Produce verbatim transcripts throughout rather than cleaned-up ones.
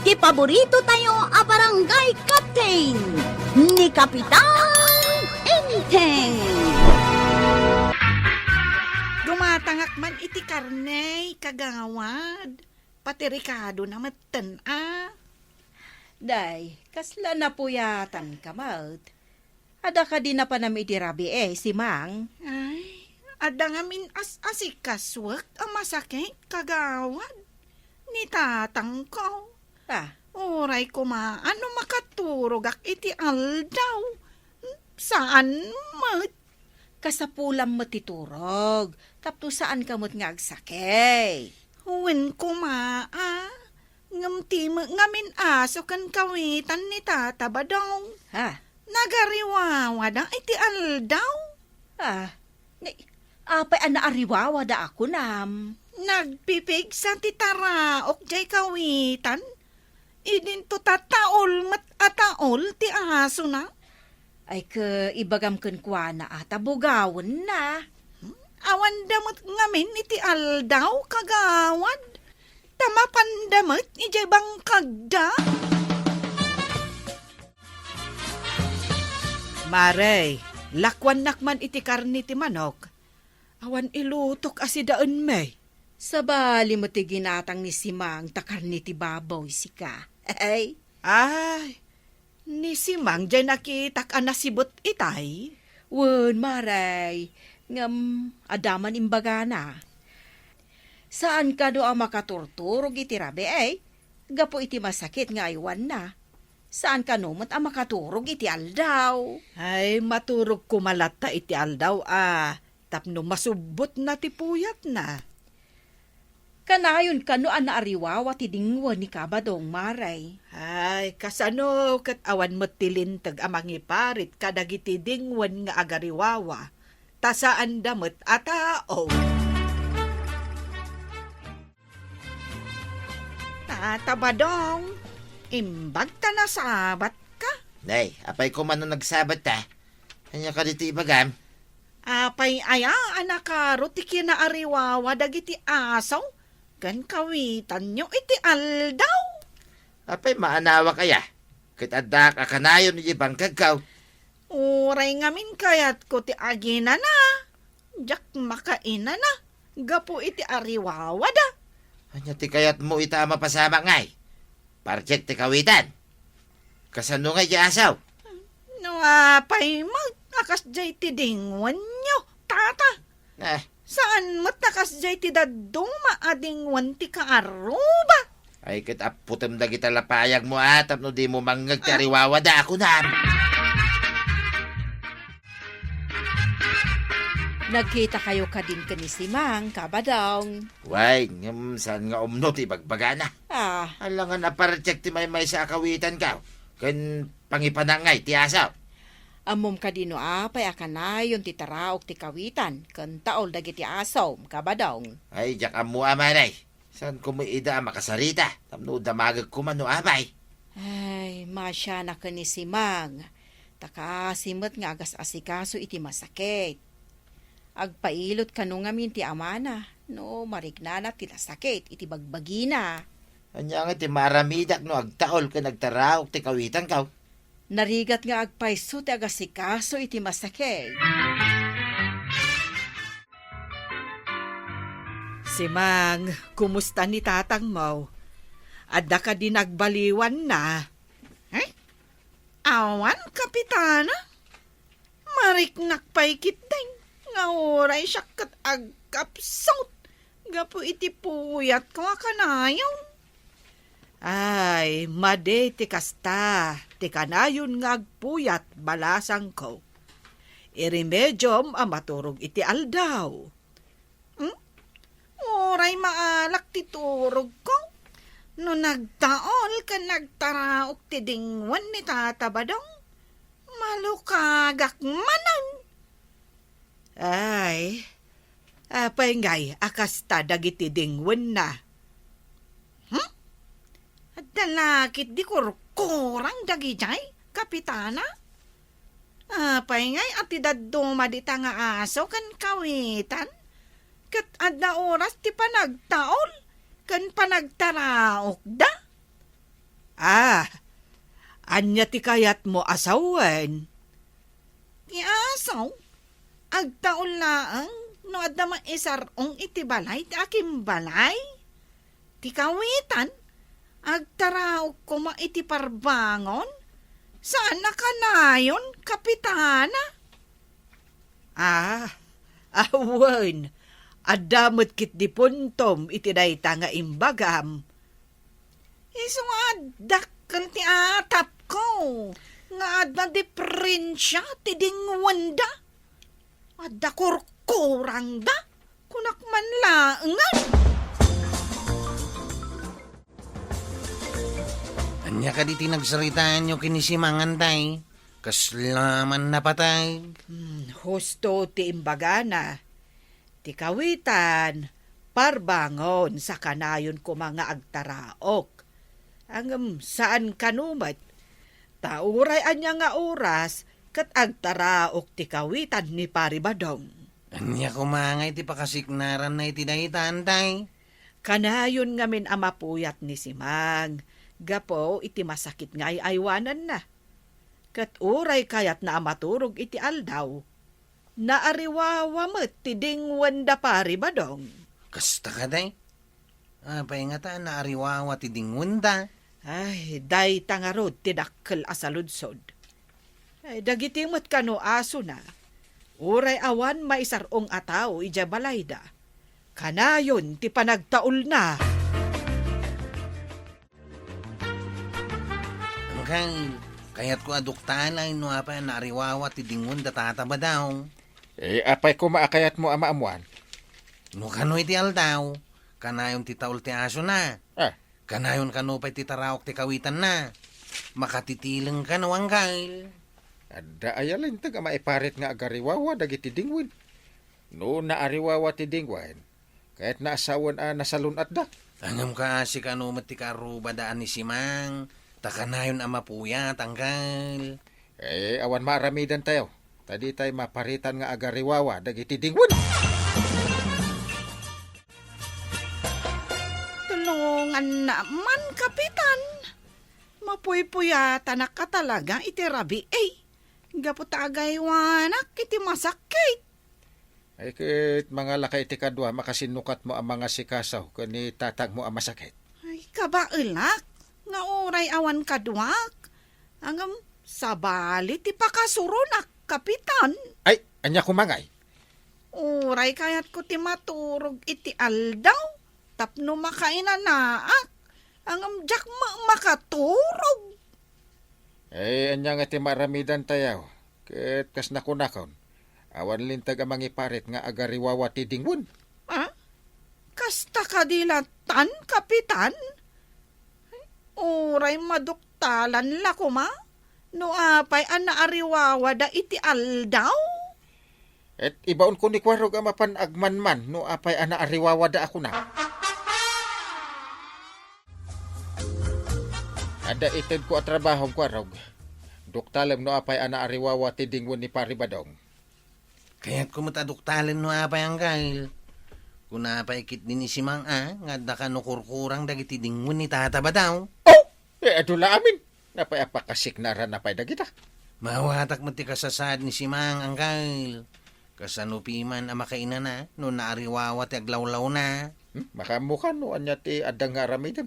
Ti paborito tayo a barangay captain, ni Kapitan Enteng. Dumatangak man iti karne, kagawad. Pati rekado na metten, a. Day, kasla napuyatanka met. Adda kadi napanam iti rabii, Simang? Ay, adda ngamin as-asikasuek a masakit, kagawad. Ni tatangko. Ah. Uray koma no makaturogak iti aldaw. Saan met. Kasapulam met ti turog, tapno saanka met nga agsakit. Wen koma, a. Ngem ti me-, ngamin aso ken kawitan ni Tata Badong. Ha? Nagariwawada iti aldaw. Ah, ni, apay a naariwawada a kunam? Nagpipigsa ti taraok jay kawitan. Idinto ta taol met a taol ti asona. Ay, ke, ibagam kenkuana a ta bugawenna. Awanda met ngamin iti aldaw, kagawad. Ta mapanda met idiay bangkagda. Mare, lakuannak man iti karne ti manok. Awan ilutok a sidaenmi. Sabali met ti ginatang ni Simang ta karne ti baboy, sika. Ay. Ay, ni Simang jay nakitak a nasibet itay? Wen, Mare, ngem adda man imbagana. Saan kano a makaturturog iti rabii, gapu iti masakit nga aywanna. Saan kano met a makaturog iti aldaw. Ay, maturog koma latta iti aldaw, a. Tapno masubbotna ti puyatna. Kanayon kano a naariwawa ti dingwen ni Kabadong, Mare. Ay, kasano ket awan met ti linteg a mangiparit kadagiti dingwen nga agariwawa, ta saanda met a tao. Tata Badong, imbag ta nasabatka? Nay, apay koma no nagsabat ta? Ania kadi ti ibagam? Apay aya a nakaro ti kinaariwawa dagiti aso ken kawitanyo iti aldaw? Apay maanawak aya? Ket addaak a kanayon iti bangkagko. Uray ngamin kayatko ti aginana. Diak makainana gapu iti ariwawada. Ania ti kayatmo ita a mapasamak ngay? Partek ti kawitan. Kasano ngay ti asaw? No apay met a kasdiay ti dingwenyo, tata. Eh. Saan met a kasdiay ti dadduma a dingwen ti kaarruba? Ay, ket apputem dagita lapayagmo a tapno dimo mangngeg ti ariwawada a kunam. Nagkitakayo kadin ken ni Simang, Kabadong? Way, ngem saan nga umno ti ibagbagana? Ah. Alangan a partek ti maymaysa a kawitanko ken pangipanangay ti asaw. Ammom kadi no apay a kanayon ti taraok ti kawitan ken taol dagiti asom, Kabadong? Ay, diak ammo, Mare. Saan koma ida a makasarita tapno damagek koma no apay? Ay, masianak ken ni Simang. Ta kaasi met nga agas-asikaso iti masakit. Agpailot kano ngamin ti amana no mariknana ti nasakit iti bagbagina. Ania nga ti maaramidak no agtaol ken agtaraok ti kawitanko? Narigat nga agpayso ti agasikaso iti masakit. Simang, kumusta ni tatangmo? Adda kadi nagbaliwanna? Eh? Awan, Kapitana. Mariknak pay ketdi nga uray siak ket agkapsut gapu iti puyatko a kanayon. Ay, madi ti kasta, ti kanayon nga agpuyat balasangko. Iremediom a maturog iti aldaw. Hmm? Uray maalak ti turogko. No nagtaol ken nagtaraok ti dingwen ni Tata Badong, malukagak manen. Ay, apay ngay a kasta dagiti dingwenna? Hmm? Adda la ketdi kurkurang dagidiay, Kapitana? Apay ngay a ti dadduma dita nga aso ken kawitan? Ket adda oras ti panagtaol ken panagtaraokda? Ah, ania ti kayatmo a sawen? Ti aso, agtaul laeng no adda maisar-ong iti balay ti akimbalay. Ti kawitan, agtaraok koma iti parbangon, saan a kanayon, Kapitana. Ah, awan, adda met ketdi puntom iti dayta nga imbagam. Isu nga adda ken ti atapko nga adda diferensia ti dingwenda. Adda kurkurangda, kunak man laengen. Ania kadi ti nagsaritaanyo ken ni Simang, Antay? Kasla man napateg? Hmm, husto ti imbagana. Ti kawitan, parbangon sa kanayon koma nga agtaraok. Ngem saan kano met, ta uray ania nga oras ket agtaraok ti kawitan ni Pari Badong. Ania koma ngay ti pakasiknaranna iti dayta, Antay? Kanayon ngamin a mapuyat ni Simang gapu iti masakit nga ay-aywananna. Ket uray kayatna a maturog iti aldaw, naariwawa met ti dingwen da Pari Badong. Kasta kadi? Apay ngata naariwawa ti dingwen da? Ay, dayta ngarud ti dakkel a saludsod. Ay, dagiti met kano asona, uray awan maisar-ong a tao idiay balayda, kanayon ti panagtaulna. Angkel, kayatko a duktalen no apay a naariwawa ti dingwen da Tata Badong. Eh, apay koma a kayatmo a maammuan? No kano iti aldaw, kanayon ti taul ti asona. Ah. Kanayon kano pay ti taraok ti kawitanna. Makatitileng kano, Angkel. Adda aya linteg a maiparit nga agariwawa dagiti dingwen? No naariwawa ti dingwen, kayatna a sawen a nasalun-atda. Ngem kaasi kano met ti kaarrubada a ni Simang, ta kanayon a mapuyat, Angkel. Eh, awan maaramidantayo, ta ditay maparitan nga agariwawa dagiti dingwen. Tulonganna man, Kapitan. Mapuypuyatanak a talaga iti rabii, gapu ta agaywanak iti masakit. Ay ket, mangalaka iti kadua, makasinnukatmo a mangasikaso ken ni tatangmo a masakit. Ay, kabaelak nga uray awan kaduak. Ngem sabali ti pakasuronak, Kapitan. Ay, ania koma ngay? Uray kayatko ti maturog iti aldaw tapno makainanaak. Ngem diak ma-, makaturog. Eh, ania nga ti maaramidantayo? Ket kas nakunakon, awan linteg a mangiparit nga agariwawa ti dingwen. Ah? Kasta kadi latan, Kapitan? Uray maduktalan la koma no apay a naariwawada iti aldaw? Et ibaonko ni Kuarog a mapan agmanman no apay a naariwawada a kuna. Adda itedko a trabahom, Kuarog. Duktalem no apay a naariwawa ti dingwen ni Pari Badong. Kayatko met a duktalen no apay, Angkel. Kuna pay ketdi ni Simang a nga adda kano kurkurang dagiti dingwen ni Tata Badong. Oh! Eh, adu la amin. Napay a pakasiknaran na pay dagita? Mawatak met ti kasasaad ni Simang, Angkel. Kasano piman a makainana no naariwawa ti aglawlawna? Hmm? Makaammo ka no ania ti adda nga aramidem?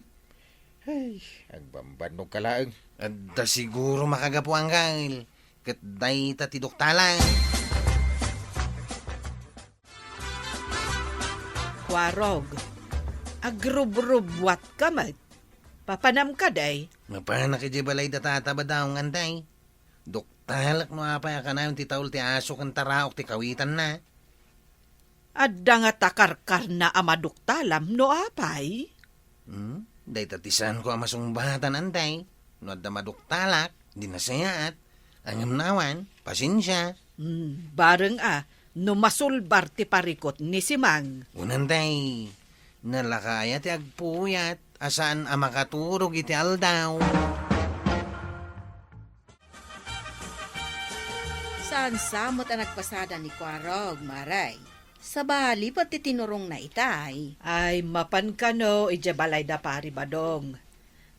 Ay, agbambannog ka laeng. Adda siguro makagapu, Angkel. Ket dayta ti duktalan. Kuarog, agrubrubuat ka met. Papanam ka, day? Mapanak idiay balay da Tata Badong, Antay. Duktalek no apay a kanayon ti taul ti aso ken taraok ti kawitanna. Adda nga takarkarna a maduktalam no apay? Hmm? Dayta ti saanko a masungbatan, Antay. No adda maduktalak, di nasayaat. Ngem no awan, pasensia. Hmm, bareng a, no masulbar ti parikut ni Simang. Wen, Antay, nalaka aya ti agpuyat a saan a makaturog iti aldaw? Saan sa met a nagpasada ni Kuarog, Maray. Sabali pay ti tinurongna itay. Ay, mapan kano idiay balay da Pari Badong.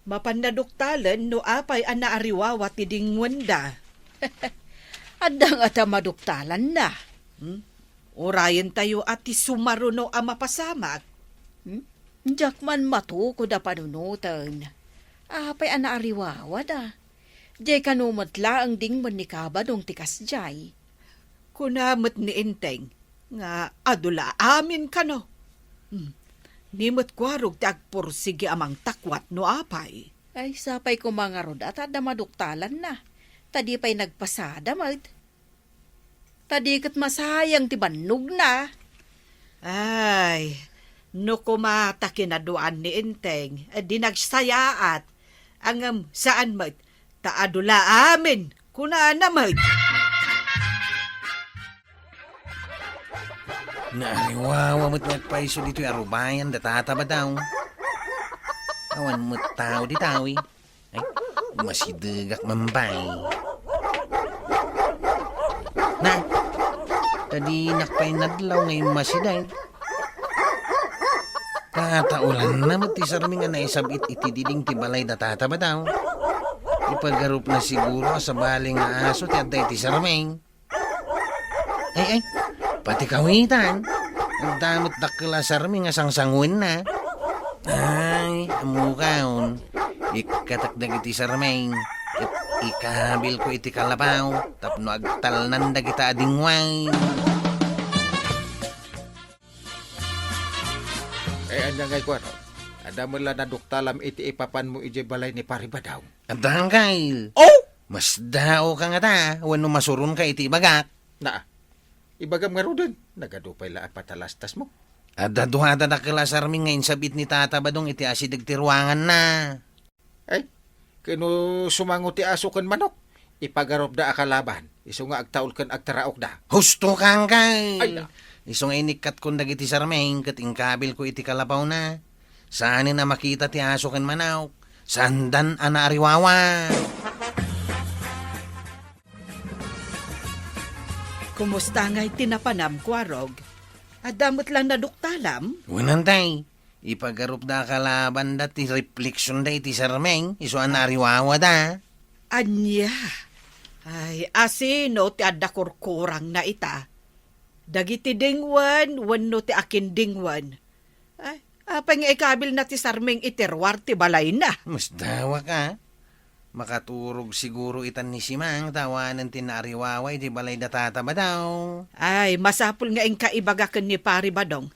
Mapan naduktalen no apay a naariwawa ti dingwenda. Adda nga ta maduktalanna. Hmm? Urayentayo a ti sumaruno a mapasamak. Hmm? Diak man matukod a panunoten. Apay a naariwawada? Diay kano met laeng dingwen ni Kabadong ti kasdiay. Kuna met ni Enteng nga adu la amin kano. Hmm. Ni met Kuarog ti agpursigi a mangtakwat no apay. Ay, sapay koma ngarud a ta adda maduktalanna. Ta di pay nagpasada met. Ta di ket masayang ti bannogna. Ay, no koma ta kinaduaan ni Enteng, eh, di nagsayaat. Ngem saan met, ta adu la amin, kunana met. Naariwawa met nga agpayso ditoy arubayan da Tata Badaw. Awan met tao ditoy. Ay, masidegak man pay. Na, ta dinak pay nadlaw nga immasideg. Kataulanna met ti sarming a naisab-it iti diding ti balay da Tata Badaw. Ipagarupna siguro a sabali nga aso ti adda iti sarming. Ay, ay, pati kawitan. Adda met dakkel a sarming a sangsanguenna. Ay, ammokon. Ikkatek dagiti sarming, ket ikabilko iti kalapaw tapno agtalnan dagita a dingwen. Ay, ania ngay, Kuarog? Adda met la naduktalam iti ipapanmo idiay balay ni Pari Badaw? Adda, Angkel. Oh! Masdaoka ngata, wenno masuronka iti ibagak. Naa, ibagam ngaruden, nagadu pay la a patalastasmo. Adda dua a dakkel a sarming nga insab-it ni Tata Badong iti asideg ti ruanganna. Ay, ket no sumango ti aso ken manok, ipagarupda a kalaban, isu nga agtaul ken agtaraukda. Husto, Angkel! Ay, da. Isu nga inikkatko dagiti sarming ket inkabilko iti kalapawna. Saanen a makita ti aso ken manok. Saandan a naariwawa. Kumusta ngay ti napanam, Kuarog? Adda met la naduktalam? Wen, Antay. Ipagarupda a kalabanda ti refleksionda iti sarming, isu a naariwawada. Ania? Ay, asino ti adda kurkurangna ita? Dagiti dingwen wenno ti akin dingwen? Ay, apay nga ikabilna ti sarming iti ruar ti balayna? Masdawak a. Makaturog siguro itan ni Simang ta awanen ti naariwawa iti balay da Tata Badaw. Ay, masapul nga inka ibaga ken ni Pari Badong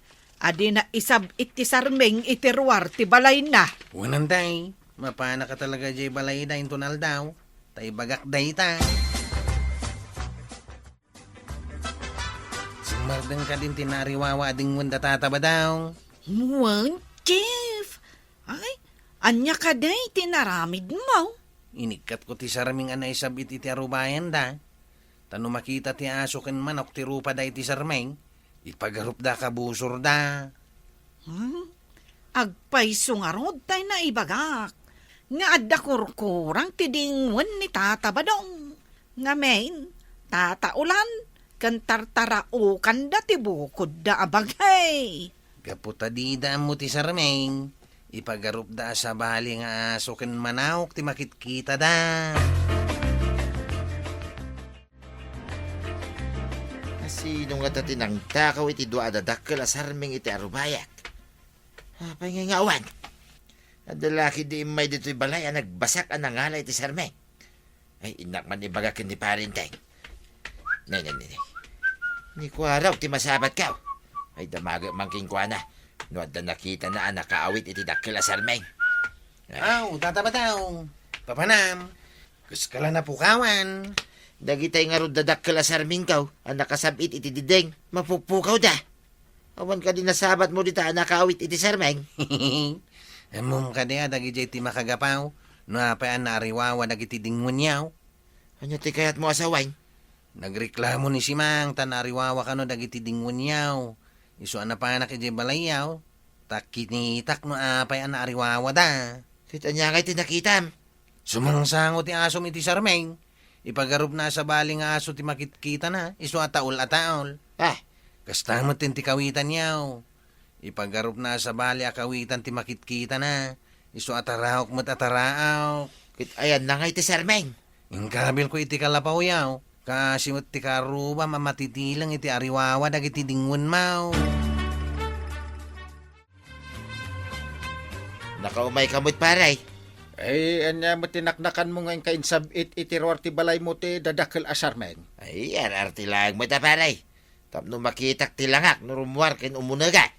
a dina isab-it ti sarming iti ruar ti balayna. Wen, Antay, mapanaka talaga diay balayda inton aldaw, ta ibagak dayta. Simmardeng kadin ti naariwawa a dingwen da Tata Badaw. Wen, Chief! Ay, ania kadi ti naramidmo? Inikkatko ti sarming a naisab-it iti arubayanda. Ta no makita ti aso ken manok ti rupada iti sarming, ipagarupda a kabusorda. Hmm? Agpayso ngarud tay naibagak nga adda kurkurang ti dingwen ni Tata Badong. Ngamin, tataulan ken tartaraukanda ti bukodda a bagay. Gapu ta dida ammo ti sarming, ipagarupda a sabali nga aso ken manok ti makitkitada. Asino ngata ti nangtakaw iti dua a dadakkel a sarming iti arubayak? Apay ngay nga awan? Adda la ketdi immay ditoy balay a nagbasak a nangala iti sarming. Ay, innak man ibaga ken ni Pari Enteng. Nay, nay, nay, nay. Ni Kuarog ti masabatko. Ay, damagek man kenkuana no adda nakitana a nakaawit iti dakkel a sarming. Ay. Aw, Tata Badaw. Papanam. Kas ka la napukawan. Dagitay ngarud dadakkel a sarmingko a nakasab-it iti diding, mapupukawda. Awan kadi nasabatmo dita a nakaawit iti sarming? Ammom kadi a dagidiay ti makagapaw no apay a naariwawa dagiti dingwenyaw? Ania ti kayatmo a sawen? Nagreklamo ni Simang ta naariwawa kano dagiti dingwenyaw. Isu a napanak idiay balayyaw, ta kinitak no apay a naariwawada. Ket ania ngay ti nakitam? Sumangsango ti asom iti sarming. Ipagarupna a sabali nga aso ti makitkitana, isu a taol a taol. Ah. Kasta met ti kawitanyaw. Ipagarupna a sabali a kawitan ti makitkitana, Isu a taraok met a taraok. Ket ayanna ngay ti sermeng? Inkabilko iti kalapawyo, kasi met ti karrubam a matitileng iti ariwawa dagiti dingwenmo. Nakaumayka met, pare. Ay, ania met ti naknakanmo nga inkainsab-it iti ruar ti balaymo ti dadakkel a sermeng? Ay, ar-arti laeng met a, pare. Tapno makitak ti langak no rummuar ken umunegak.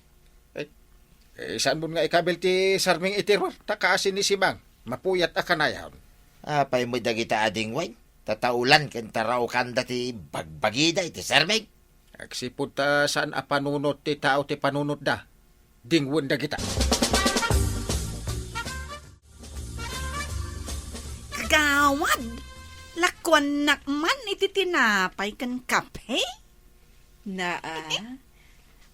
Eh, eh, saanmon nga ikabil ti sermeng iti ruar? Ta kaasi ni Simang, mapuyat a kanayon. Apay met dagita a dingwen? Tataulan ken taraokanda ti bagbagida iti sermeng. Agsipud ta saan a panunot ti tao ti panunotda, dingwen dagita. Kagawad, lakuannak man iti tinapay ken kape? Naa,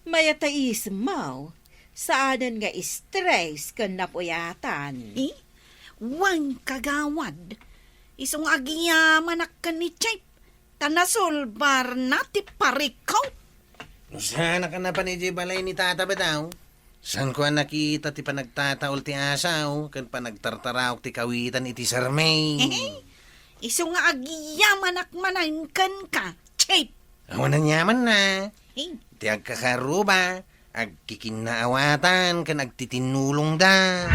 mayat a ismaw, saanen nga stress ken napuyatan. Eh? Wen, kagawad, isu nga agyamanak ken ni Chief, ta nasulbarna ti parikut. No saanak a napan idiay balay ni Tata Badong, saanko a nakita ti panagtataul ti asaw ken panagtartaraok ti kawitan iti sermeng. Isu nga agyamanak manen kenka, Chief. Awan aniamanna. Hey. Ti agkakarruba, agkikinnaawatan ken agtitinnulongda.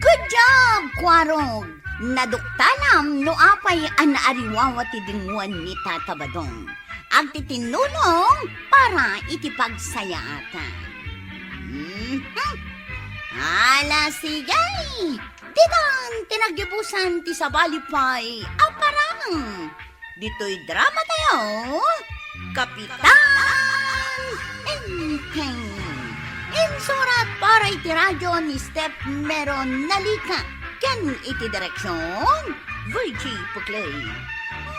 Good job, Kuarog! Naduktalam no apay a naariwawa ti dingwen ni Tata Badong. Agtitinnulong para iti pagsayaatan. Mhm. Ala, sige! Ditan ti naggibusan ti sabali pay a parang. Ditoy drama tayo, Kapitan Enteng. Insurat para iti radyo ni Steph Meron Nalica ken iti direksyon, Virgie Puclay.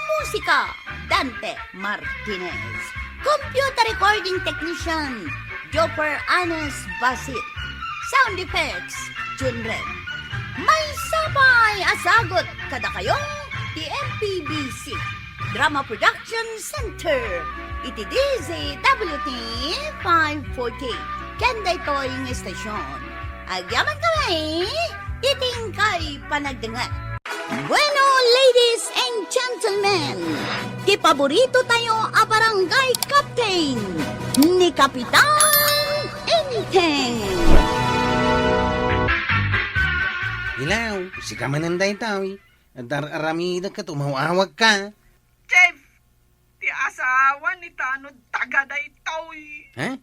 Musika, Dante Martinez. Computer recording technician, Jopper Anas Basit. Sound effects, Jun Red. Maysa pay a sagut kadakayo ti M P B C Drama Production Center iti D Z W T five forty. Ken daytoy nga estasyon, agyamankami iti inkay panagdengngeg. Bueno, ladies and gentlemen, ti paborito tayo a barangay captain, ni Kapitan Enteng. Hello, sika manen daytoy. Adda ar-aramidek ket umaw-awagka. Chief, ti asawa ni Tanod Taga daytoy. Ha?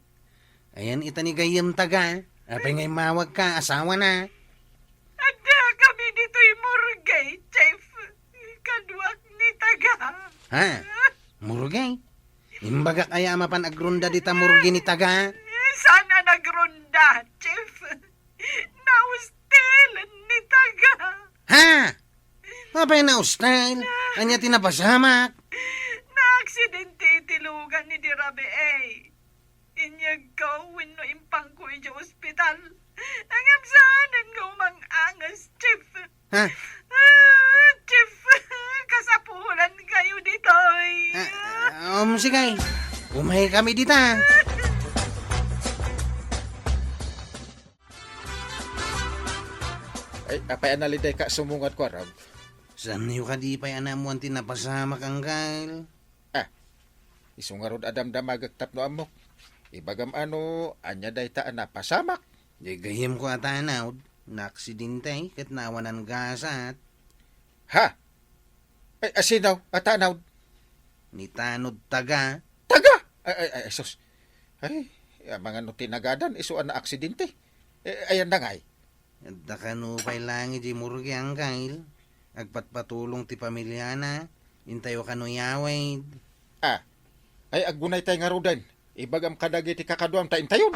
Ayan ita ni gayyem Taga. Apay nga immawagka, asawana? Adda kami ditoy morgue, Chief. Kaduak ni Taga. Ha? Morgue? Imbagak aya a mapan agronda dita morgue ni Taga? Saan a nagronda, Chief? Naustil ni Taga. Ha? Apay naustil? Ania ti napasamak? Naaksidente iti lugan ni Dirabe, eh. Inyegko wenno impangko idiay ospital. Ngem saanen nga umang-angas, Chief. Ha? Ah, Chief, kasapulan kayo ditoy. Ah, ah, um, sige. Umay kami dita. Ay, apay a nalidayka a sumungad, Kuarog? Saanyo kadi pay a naammoan ti napasamak, Angkel? Ah, isu ngarud a damdamagek tapno ammok. Ibagam a no ania dayta a napasamak. Diay gayyemko a tanod, naaksidente ket naawanan gasat. Ha? Ay, a sino a tanod? Ni Tanod Taga. Taga? Ay, ay, ay, sus. Ay, amangan no ti nagadan, isu a naaksidente. Eh, ayan na ngay. Adda kano pay laeng idiay morgue, Angkel. Agpatpatulong ti pamiliana, intayo kano iyawid. Ah, ay, aggunaytay ngaruden. Ibagam kadagiti kakaduam ta intayon.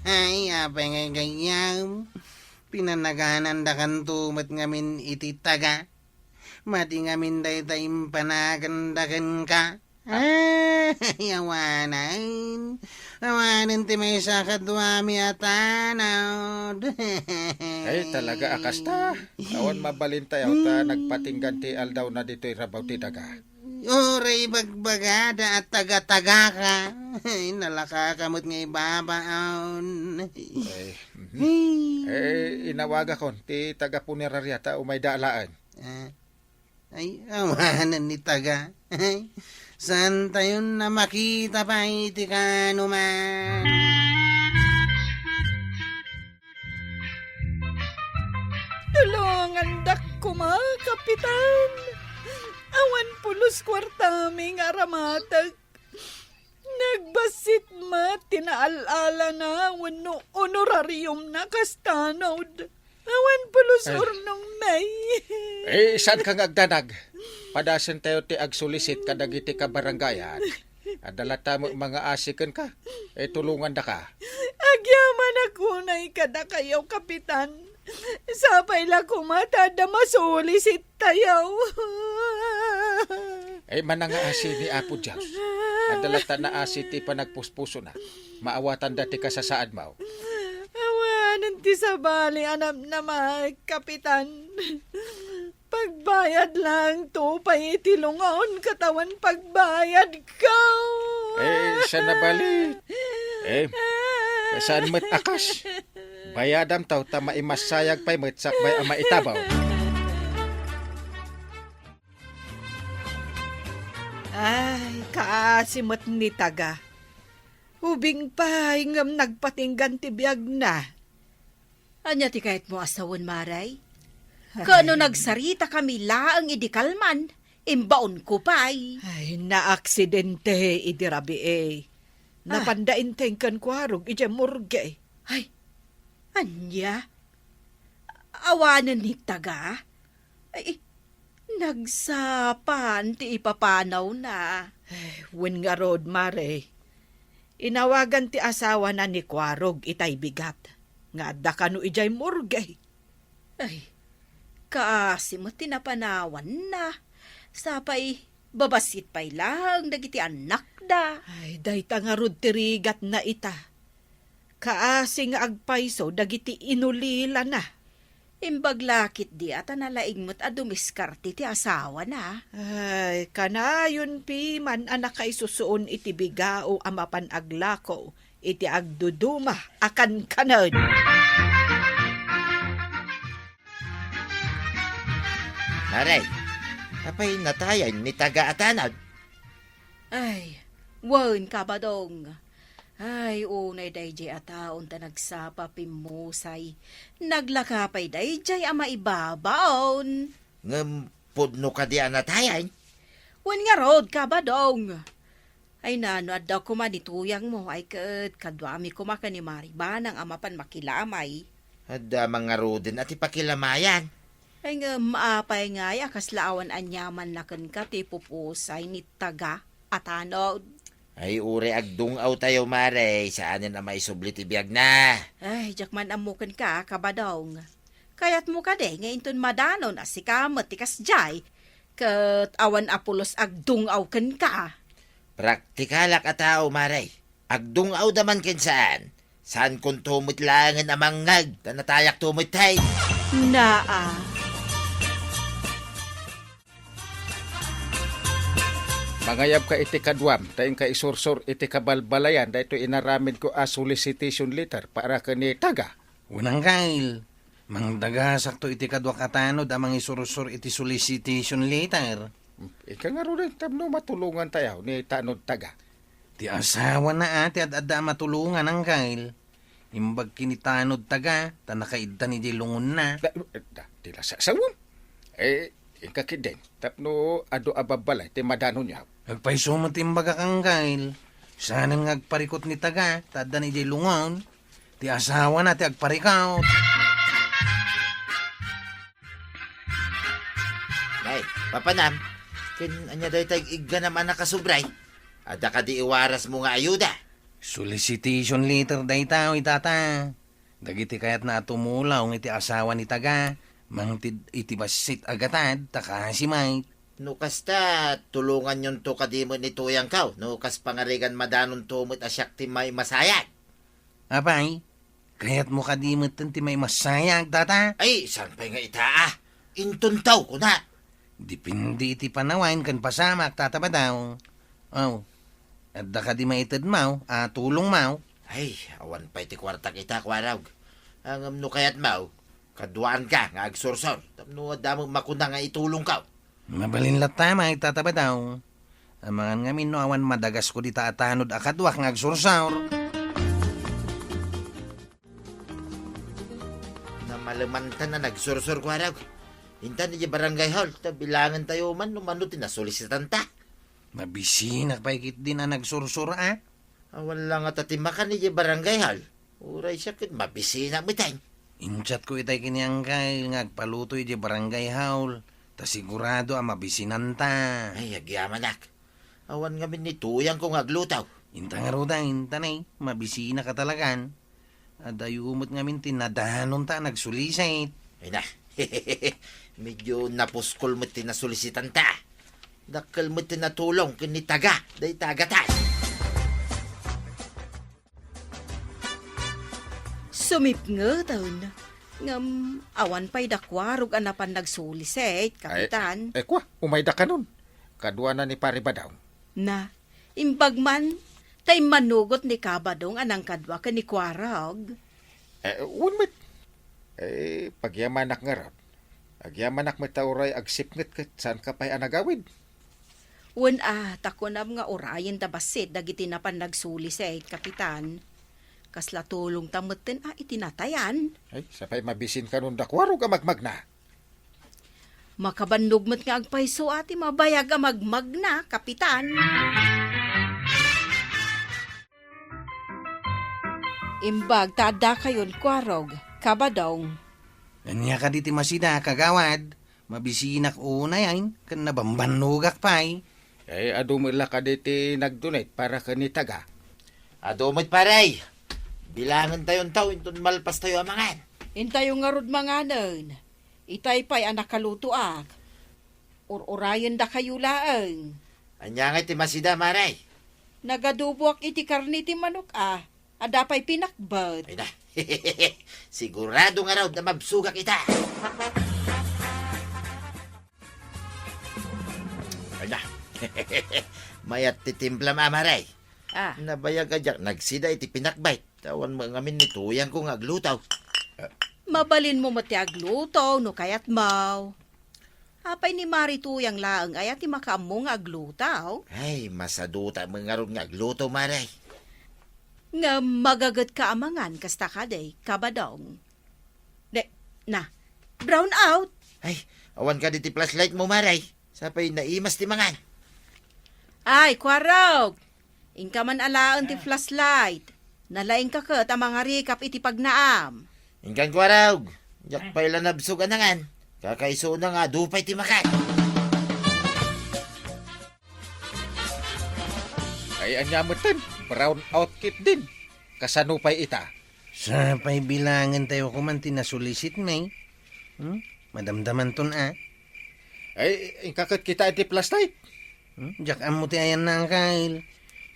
Ay, apay nga gayyem. Pinanaganandakanto met ngamin iti Taga. Madi ngamin dayta impanaganda kenka. Ah. Ay, awanen. Awanen ti maysa kaduami a tanod. Ay, talaga a kasta. Awan mabalin tayo ta nagpatinggan ti aldawna ditoy rabaw ti Taga. Uray ibagbagada a taga-tagaka. Ay, nalakaka met nga ibabaon. Ay, mhm. Ay. Eh, inawagakon ti taga-punerarya ta umayda alaen. Ah, ay, awanen ni taga. Ay, saan tayon a makita pay ti kanuman? Tulongandak koma, Kapitan. Awan pulos kuartami nga aramatek. Nagbassit met ti naal-alana wenno honorariumna kas tanod. Awan pulos. Ay. Urnongmi. Eh, saanka nga agdanag? Padasentayo ti agsulisit kadagiti kabarangayan. Adda latta met mangaasi kenka. Eh, tulongandaka. Agyamanak unay kadakayo, Kapitan. Sapay la koma ta adda masulisit tayo. Ay, manangaasi ni Apo Dios. Adda latta naasi ti panagpuspusona. Maawatanda ti kasasaadmo. Awanen ti sabali a namnamaek, Kapitan. Pagbayad laeng to pay iti lungaon ket awan pagbayadko. Eh, saan a bali? Eh, saan met a kas? Bayadam taw ta maimassayag pay met sakbay a maitabaw. Ay, kaasi met ni taga. Ubing pay ngem nagpatinggan ti biagna. Ania ti kayatmo a sawen, Mare? Ay. Ket no nagsaritakami laeng idi kalman, imbaonko pay. Ay, naaksidente idi rabii. Ah. Napanda inteng ken kuarog idiay morgue. Ay, ania? Awanen ni taga? Ay, nagsapa ti ipapanawna. Ay, wen ngarud, Mare. Inawagan ti asawana ni kuarog itay bigat nga adda kano idiay morgue. Ay, kaasi met ti napanawanna. Sapay, babassit pay laeng dagiti annakda. Ay, dayta ngarud ti rigatna ita. Kaasi nga agpayso dagiti inulilana. Imbag la ketdi a ta nalaing met a dumiskarte ti asawana. Ay, kanayon piman a nakaisusuon iti bigao a mapan aglako iti agduduma a kankanen. Mare, apay natayan ni taga a tanod? Ay, wen, Kabadong. Ay, unay daydiay a taon ta nagsapa pimmusay. Naglaka pay daydiay a maibabaon. Ngem pudno kadi a natayan? Wen ngarud, Kabadong. Ay na, no adda koma ni tuyangmo, ay ket kaduami koma ken ni Mari Banang a mapan makilamay. Adda man ngaruden a ti pakilamayan. Ay ngem, apay ngay a kasla awan aniamanna kenka ti pupusay ni taga a tanod? Ay, uray agdung-aw tayo, Mare, saanen a maisubli ti biagna. Ay, diak man ammo kenka, Kabadong. Kayatmo kadi nga inton madanon a sika met ti kasdiay, ket awan a pulos agdung-aw kenka? Praktikalak a tao, Mare. Agdung-awda man ken saan, saankonto met laengen a mangngeg ta natayakto met, hey! Naa. Mangayabka iti kaduam, ta inka isursor iti kabalbalayan daytoy inaramidko a solicitation letter para ken ni taga. Wen, Angkel, mangdagasakto iti kaduak a tanod a mangisursor iti solicitation letter. Inka ngaruden tapno matulongantayo ni tanod taga. Ti asawana a ti ad-adda a matulongan, Angkel. Imbag ken ni tanod taga, ta nakaiddan idiay lungonna. Da, da, ti la sa-, sawon. Eh, inka ketdin, tapno adu a babbalay ti madanonyo. Agpayso met ti imbagak, Angkel. Saanen nga agparikut ni taga, ta addan idiay lungon. Ti asawana ti agparikut. Nay, papanam, ken ania dayta ig-igganam a nakasubray? Adda kadi iwarasmo nga ayuda? Solicitation letter dayta, oy, tata. Dagiti kayatna a tumulong iti asawa ni taga, mangted iti bassit a gatad, ta kaasi met. No kasta, tulonganyonto kadi met ni tuyangko, no kas pangarigan madanonto met a siak ti maimasayag. Apay, kayatmo kadi metten ti maimasayag, tata? Ay, saan pay nga ita, a? Inton tao, kuna. Depende iti panawen ken pasamak, Tata Badaw. Aw, adda kadi maitedmaw a tulongmaw? Ay, awan pay ti kuartak ita, Kuarog. Ngem no kayatmaw, kaduaanka nga agsursor tapno adda met makuna nga itulongko. Mabalin latta met, Tata Badaw. Amangan ngamin no awan madagasko dita a tanod a kaduak nga agsursor. Namalemantan a nagsursor, Kuarog. Intan idiay barangay hall, ta bilangentayo man no mano ti nasulisitanta. Mabisinak pay ketdin a nagsursor, a? Awan la ngata ti makan idiay barangay hall. Uray siak ket mabisinak metten. Inchatko itay ken ni Angkel nga agpaluto idiay barangay hall, ta sigurado a mabisinanta. Ay, agyamanak. Awan ngamin ni tuyangko nga agluto. Inta ngaruden, inta ne, mabisinaka talagan. Adayo met ngamin ti nadanonta a nagsulisit. Ay na, medyo napuskol met ti nasulisitanta. Dakkel met ti natulong ken ni Taga, dayta a gatad. Sumipngeten. Ngem awan pay da Kuarog a napan nagsulisit, Ay, Kapitan. Eh, kua, umayda kanon. Kaduana ni Pare Badaw. Na, imbag man, ta immanugot ni Kabadong a nangkadua ken ni Kuarog. Eh, wen met. Eh, pagyamanak ngarud. Agyamanak met ta uray agsipnget ket saanka pay a nagawid. Wen a, ta kunam nga urayenta bassit dagiti napan nagsulisit, Kapitan. Kasla tulongta metten a iti natayan. Ay, sapay mabisin kanon da Kuarog a magmagna. Makabannog met nga agpayso a ti mabayag a magmagna, Kapitan. Imbag ta addakayon, Kuarog, Kabadong. Ania kadi ti masida, Kagawad? Mabisinak unay, ken nabambannogak pay. Eh, adu met la kadi ti nagdunit para ken ni Taga? Adu met, pare. Bilangentayonto inton malpastayo a mangan. Intayo ngarud manganen. Itay pay a nakalutoak. Ur-urayendakayo laeng. Ania ngay ti masida, mare? Nagaduboak iti karne ti manok a, adda pay pinakbet. Ay na. Sigurado ngarud a mabsogak ita. Ay na. Mayat ti timplam a, mare. Ah. Nabayag a diak nagsida iti pinakbet. Awan met ngamin ni tuyangko nga agluto. Mabalinmo met ti agluto no kayatmo. Apay ni Mari Tuyang laeng aya ti makaammo nga agluto? Ay, masaduta met ngarud nga agluto, mare. Nga magagetka a mangan kasta kadi, Kabadong. De, na, brown out. Ay, awan kadi ti flashlight mo, mare. Sapay naimas ti mangan. Ay, Kuarog! Inka man alaen ti flashlight. Nalaingka ket a mangarikap iti pagnaam. Inkan, Kuarog. Diak pay la nabsog a nangan. Kakaisuna nga adu pay ti makan. Ay, ania metten, brown out ketdin. Kasano pay ita? Sapay bilangentayo koma ti nasulisit, may. Hmm? Madamdamanton a. Ay, inka ket kita iti flashlight. Hmm? Diak ammo ti ayanna, Angkel.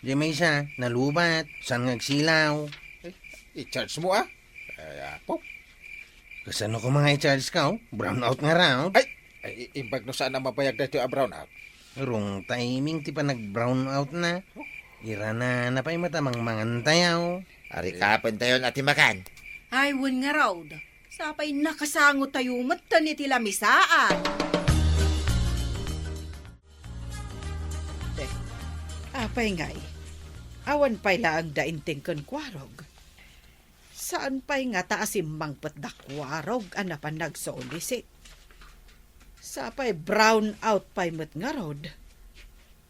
Diay maysa, nalubat, saan nga agsilaw. Ay, i-charge mo, a. Ay, apo. Kasano koma nga i-charge ka, o? Brown out ngarud. Ay, ay, imbag no saan a mabayag daytoy a brown out. Wrong timing ti panag-brown out na. Iranana pay met a mangmangantayo. Arikapentayon a ti makan. Ay, wen ngarud. Sapay nakasangotayo metten iti lamisaan. Te, apay ngay? Awan pay laeng da Inting ken Kuarog. Saan pay ngata a simmangpet da Kuarog a napan nagsulisit? Sapay brown out pay met ngarud.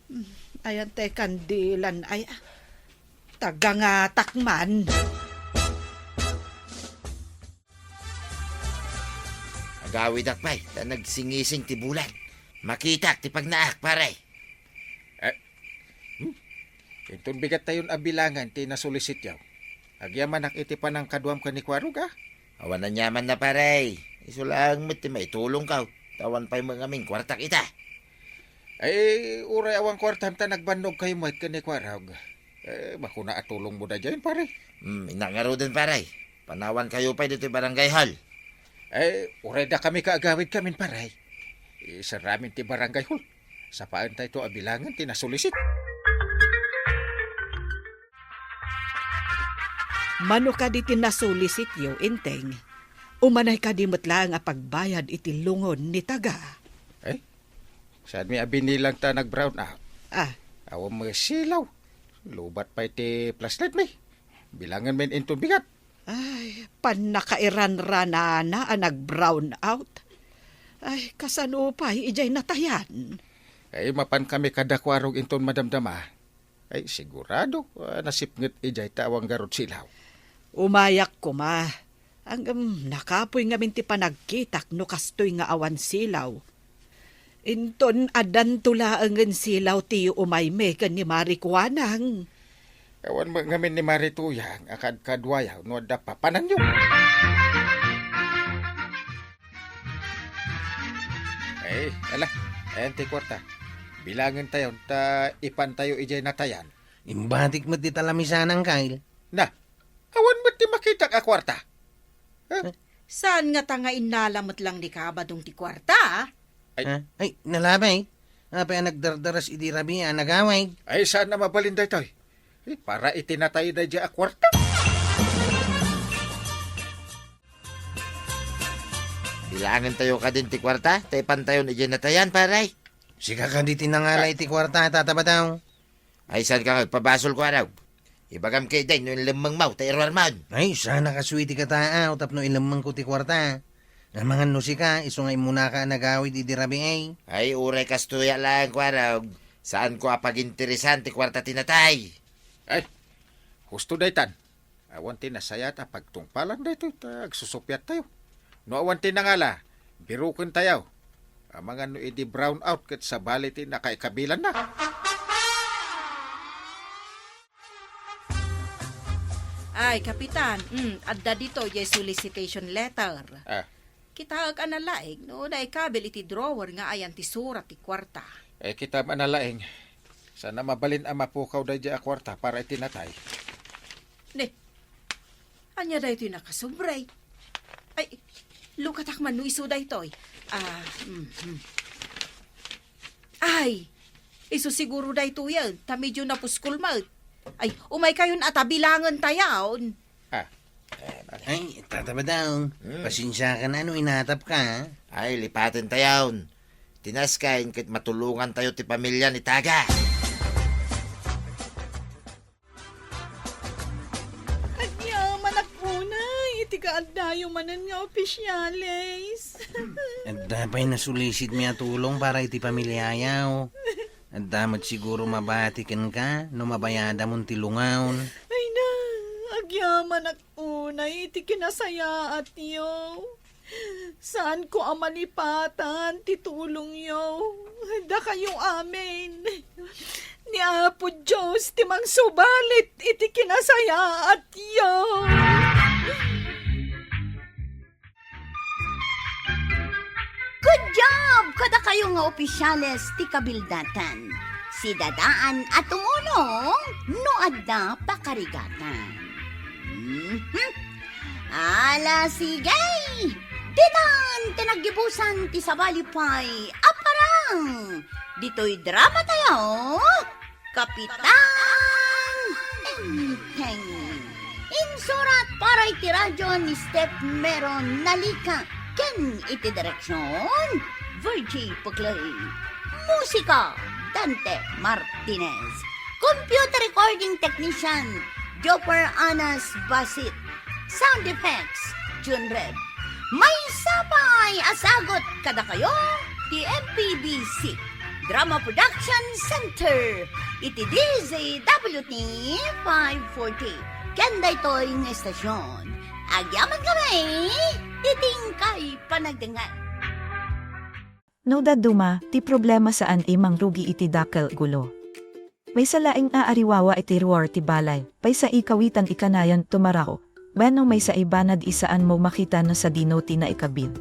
Hmm, ayan te kandilan ay, ah, tagangatak man. Agawidak pay, ta nagsingising ti bulan. Makitak ti pagnaak, pare. Eh, hmm? Inton bigattayon a bilangan ti nasulisityo. Agyamanak iti panangkaduam ken ni Kuarog, a? Awan aniamanna, pare. Isu laeng met ti maitulongko. Ta awan pay met ngamin kuartak ita. Ay, uray awan kuartam ta nagbannogkayo met ken ni Kuarog. Eh, makuna a tulongmo daydiayen, pare. Hmm, innak ngaruden, pare. Panawankayo pay ditoy barangay hall. Eh, uray dakami kaagawidkamin, pare. Isaramin ti barangay hall. Sapaentayto a bilangen ti nasulisit. Mano kadi ti nasulisityo, Enteng? Umanay kadi met laeng a pagbayad iti lungon ni Taga? Ay, saanmi a binilang ta nag-brown out? Ah. Awan met silaw. Lubat pay ti flashlight mi. Bilangen men inton bigat. Ay, pannakairanranana a nag-brown out. Ay, kasano pay idiay natayan? Ay, mapan kami kadakuarog inton madamdama. Ay, sigurado, ah, nasipnget idiay ta awan garud silaw. Umayak koma. Ngem nakapuy ngamin ti panagkitak no kastoy nga awan silaw. Inton addanto laengen silaw ti umaymi ken ni Mari Kuanang. Awan met ngamin ni Mari Tuyang a kadkaduayo no adda papananyo. Ay, ala, ayan ti kuarta. Bilangentayon ta ipantayo idiay natayan. Imbatik met ti talamisanan, Kyle. Na, awan met ti makitak a kuarta. Eh? Saan ngata nga innala met lang ni Kabadong ti kuarta, ah? Ay. Ah, ay, nalabay. Apay a nagdardaras idi rabii a nagawid? Ay, saan a mabalin daytoy? Eh, para iti natay daydiay a kuarta. Bilangentayo kadin ti kuarta, ta ipantayon idiay natayan, pare. Sika kadi ti nangala iti kuarta, Tata Badong? Ay, saan ka nga agpabasol, Kuarog? Ibagam ketdi no inlemmengmo ta iruarmon. Ay, saan a kastoy ti kataaw tapno ilemmengko ti kuarta. Amangan no sika, isu nga immunaka a nagawid idi rabii. Ay, uray kastoy a laeng, Kuarog. Saanko a paginteresan ti kuarta ti natay. Ay, husto daytan. Awan ti nasayaat a pagtungpalan daytoy ta agsusuppiattayo. No awan ti nangala, birukentayo. Amangan no idi brown out ket sabali ti nakaikabilanna. Ay, Kapitan, mm, adda ditoy diay solicitation letter. Ah. Kitaek a nalaing no naikabil iti drawer nga ayan ti surat ti kuarta. Eh, kitam a nalaing. Saan a mabalin a mapukaw daydiay a kuarta para iti natay. Ne, ania daytoy nakasubray? Ay, lukatak man no isu daytoy. Ah, mhm. Ay, isu siguro daytoyen, ta medyo napuskol met. Ay, umaykayon a ta bilangentayon. Ah. Ay, Tata Badong, hmm, pasensiakan no inatapka. Ay, lipatentayon. Ti nasken ket matulongantayo ti pamilia ni Taga. Agyamanak unay iti kaaddayo manen nga opisyales. Adda pay nasulisitmi a tulong para iti pamiliayo. Adda met siguro mabati kenka no mabayadamon ti lungaon. Ay na, agyamanak unay iti kinasayaatyo. Saanko a malipatan ti tulongyo. Dakayo amin. Ni Apo Dios ti mangsubalit iti kinasayaatyo. Good job kadakayo nga opisyales ti kabildatan. Sidadaan a tumulong no adda pakarigatan. Mhm. Ala, sige! Ditan ti naggibusan ti sabali pay a parang ditoy drama tayo. Kapitan Enteng. Insurat para iti radyo ni Steph Meron Nalica ken iti direksyon, Virgie Puclay. Musika, Dante Martinez. Computer recording technician, Jopper Anas Basit. Sound effects, Jun Red. Maysa pay a sagut kadakayo ti M P B C Drama Production Center iti D Z W T five forty. Ken daytoy nga estasyon, agyaman kami ti tingkay panagdengngeg. No dadduma, ti problema saan a mangrugi iti dakkel gulo. Maysa laeng a ariwawa iti ruar ti balay, maysa a kawitan a kanayon tumaraok, wenno maysa a banag a saanmo makita no sadino ti naikabil.